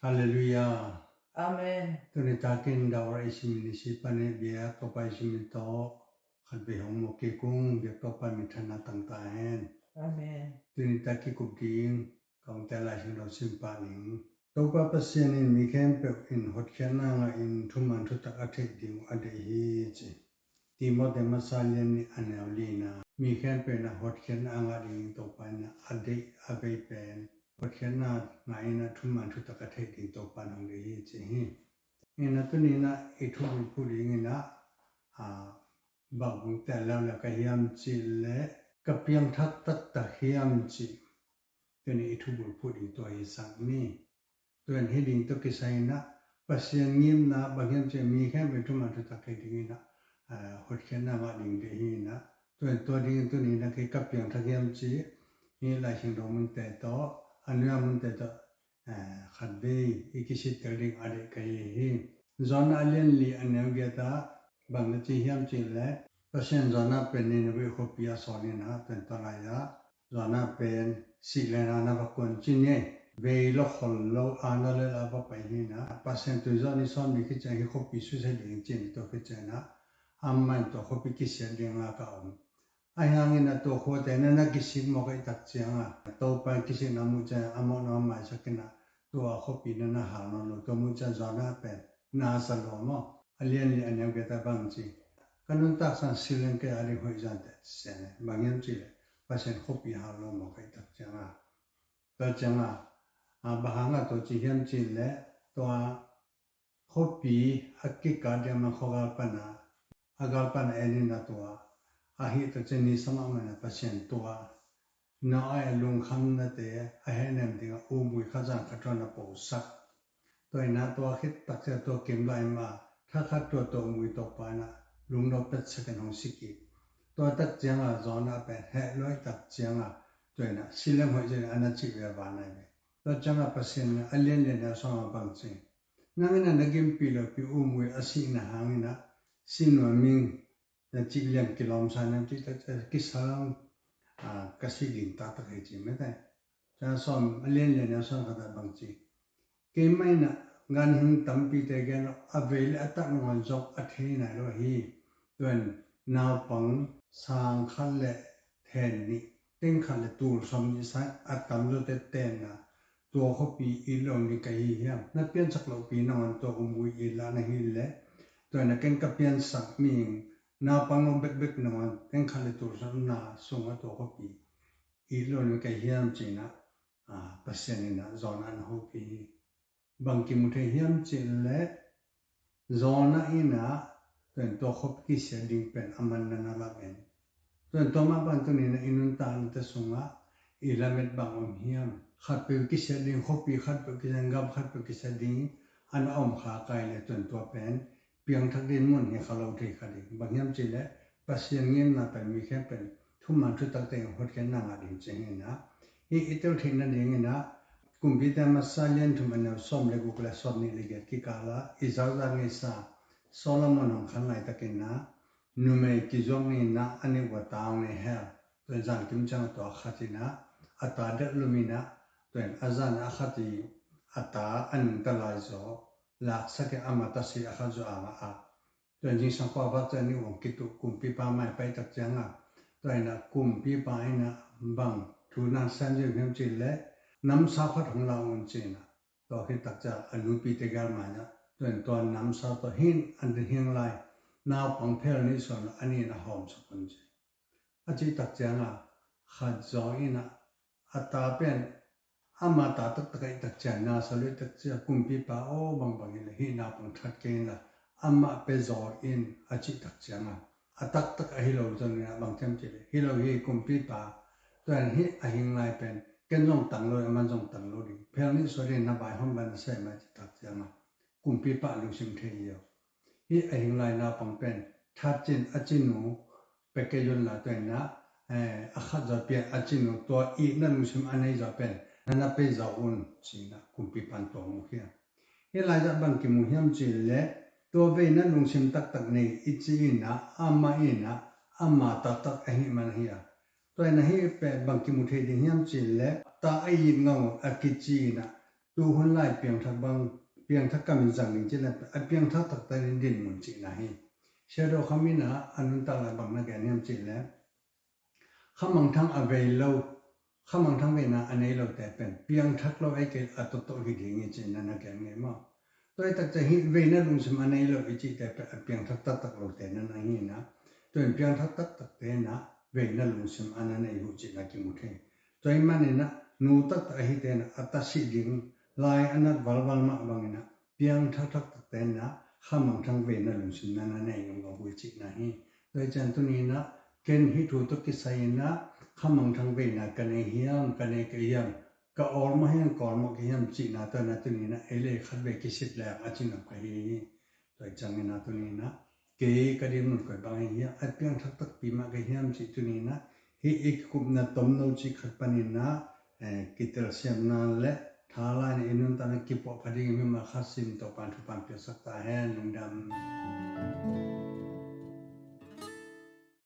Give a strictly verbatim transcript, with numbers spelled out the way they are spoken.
Halleluiah. Amen. Tuni takin Dawr A C Ministry panin biak Topa Jesu min tawh khat vei hong mu kik ung. Biak Topa minthanna tang ta hen. Amen. Tuni tak kikup ding ka hong tel Lai Siangtho sim pah ning. Topa Pasian in mi khempeuh in hotkhiatna ngah in thuman thutak a theih ding uh a deih hi ci. Timote masa lian nih a neu lina, mi khempeuh in a hotkhiatna a ngah ding Topa in a deih a bei pen hotkhiatna ngah in a thuman thutak a theih ding Topa in hong deih hi ci hi. Ina tuni in a i thubulphuh ding in a, a, bang hong tel leuleu ka hiam cih leh ka piangthak taktak hiam cih. Tuni i thubulphuh ding tua hi sak ni. Tua in hi ding tawh kisai in a Pasian ngimna bang hiam cih mi khempeuh in thuman thutak theih ding in a, a, hotkhiatna ngah ding deih hi in a. Tua in tua ding in tuni in a kei ka piangthak hiam cih hi Lai Siangtho munte tawh, a nuai munte tawh, a, khat vei i kisittel ding a deih ka hi hi. Jonah a lian li a neu giat ah bang na ci hiam cih leh Pasian Jonah pen Nineveh khuapi a sawn in a, tua in tua lai ah Jonah pen sik le na na va kuan ci ni. Vei lo khol lo a na le la va pai hi in a, Pasian tui zawh ni sawm ni khit ciang hih khuapi susia ding ci ni, tua khit ciang in a, amah in tua khuapi kisiat ding a ka om. Ahi hangin a tua khuate na na kisik mawk ahih tak ciang a, Topa in kisikna muh ciang a mawhna maisak in a, tua khuapi na na hal nawn lo, tua muh ciang Jonah pen na sa lo maw. A lian li a neu giat ah bang ci. Ka nuntak sang si leng kei a ding hoih zan teh ci ciang e. Bang hiam cih leh Pasian khuapi hal lo mawk ahih tak ciang a. Tua ciang a, a, bang hang a tua ci hiam cih leh tua khuapi a kikal ding a man khuagal pan a, a gal pan a en in a tua. Ahih tak ciang ni sam a man a Pasian tua Noah a lungkhamnate a hehnem ding a umui khat zan khat tuan a posak. Tua in a tua khit tak ciang tua kim lai mah thakhat tua tua umui tawh pan a lungno petsak in hong si kik. Tua tak ciang a Jonah pen heh luai tak ciang a tua in a si leng hoih zen a na cih ve a van ai ve. Tua ciang a Pasian in a lian lian a sawng a bang ci. Nang in a na gimpi lopi umui a sihna hang in a si nuam ing na cih liam kilawmsa na cih tak ciang kisang, a, ka si ding taktak hi ci mete. Ciang sawm a lian lian a sawm khat a bang ci. Keimah in a ganhing tampite gen a vei le a tak nangawn zong a thei nai lo hi. Tua in naupang sang khat le then nih teng khat le tul sawm nih sang a tam zawte ten a tua khuapi it lo ni ka hi hiam? Na piansak lohpi nangawn tua umui it la na hi leh tua in a ken ka piansak mi naupang lo bekbek nangawn teng khat le tul sawm na sung a tua khuapi it lo ni ka hi hiam ci in a, a, Pasian in a Jonah na hopih hi. Bang kimu thei hiam cih leh Jonah in a tua in tua khuapi kisiat ding pen a man na na lak en. Tua in tua mah bang tuni in a i nuntaknate sungah i lamet bang om hiam? Khatpeuh kisiat ding, khuapi khatpeuh kisiat ding, gam khatpeuh kisiat ding a na om kha kei leh tua in tua pen piangthak ding mun hi kha lo thei kha ding. Bang hiam cih leh Pasian ngimna pen mi khempeuh in thuman thutak teh hotkhiatna ngah ding ci hi in a. Hih i tel theihna ding in a Kumpite masa lian thum a neu sawm le guk le sawm nih le giat kikal a i zakzak ngeisa Solomon hong khan laitak in a numei kizuak nih in a a nih ua ta hong nei hel. Tua in zan kim ciang a tua khat in a a ta delh lum in a tua in a zan a khat i a ta a nungta lai zaw laksak in ama tasi a khat zaw a ngah a. Tua in zingsang khuavak ciang nih hong kituh kumpipa mai pai tak ciang a tua in a kumpipa in a bang thu na sem ziau hiam cih leh namsau khat hong la un ci in a tua khit tak ciang a nupite gal mai in a tua in tua namsau tawh hin an hing lai naupang phel nih suan a nih in a hawmsak un ci. A cih tak ciang a khat zaw in a a ta pen ama ta taktak ahih tak ciang na sa luih tak ciang kumpipa aw bangbang in la hih naupang that kei in la amah pia zaw in a cih tak ciang a a taktak ahi lo zong in a bang ciam cih leh hi lo hi kumpipa tua in hih a hing lai pen ken zong tang lo aman zong tang lo ding phel nih suah ding na vaihawm ban a sem a cih tak ciang a kumpipa lungsim thei hi lo. Hih a hing lai naupang pen that cin a cinu pia kei un la tua in a, eh, a khat zaw pia a cinu tua itna lungsim a nei zaw pen na na pia zaw un ci in a kumpipa in tua mu hi a. Hih lai zah bang kimu hiam cih leh tua vei na lungsim taktak nei i ci in a amah in a ama taktak ahih man hi a. Tua in a hih pen bang kimu thei ding hiam cih leh ta a it ngam a kici in a tu hun lai piangthak bang, piangthak kam in zang ding cih leh a piangthak taktak in dinmun cihna hi. Shadow kham in ah a nuntak lai bang na gen hiam cih leh khamangthang a vei lo, khamangthang veina a nei lote pen piangthak lo ei kei a tawtawh hi ding hi cihna na gen ngei maw? Tua hi taktak hih veina lungsim a nei lo i cihte pen a piangthak taktak lote na na hi na. Tua in piangthak taktakte na veina lungsim a na nei uh cihna kimu thei. Tua hi manin ah nu taktak ahite na a tasih ding lai a nat valval mah bangin ah piangthak taktakte na khamangthang veina lungsim na na nei uh a bui cihna hi. Tua hi ciang tuni na ken hih thu tawh kisai in ah khamangthang veina ka nei hiam, ka nei kei hiam, ka awlmawh hiam, ka awlmawh kei hiam cihna tua na tuni na ei le ei khat vei kisit leng a cinop ka hi hi. Tua hi ciangin ah tuni na kei ka dinmun koi bang hi hiam, a piangthak takpi mah ka hiam cih tuni na hih i kikupna tomno cih khat panin ah eh, kitelsiamna le thalai na i nuntakna kipuahpha ding mimal khat sim Topa'n thupha piaksak ta hen. Lungdam.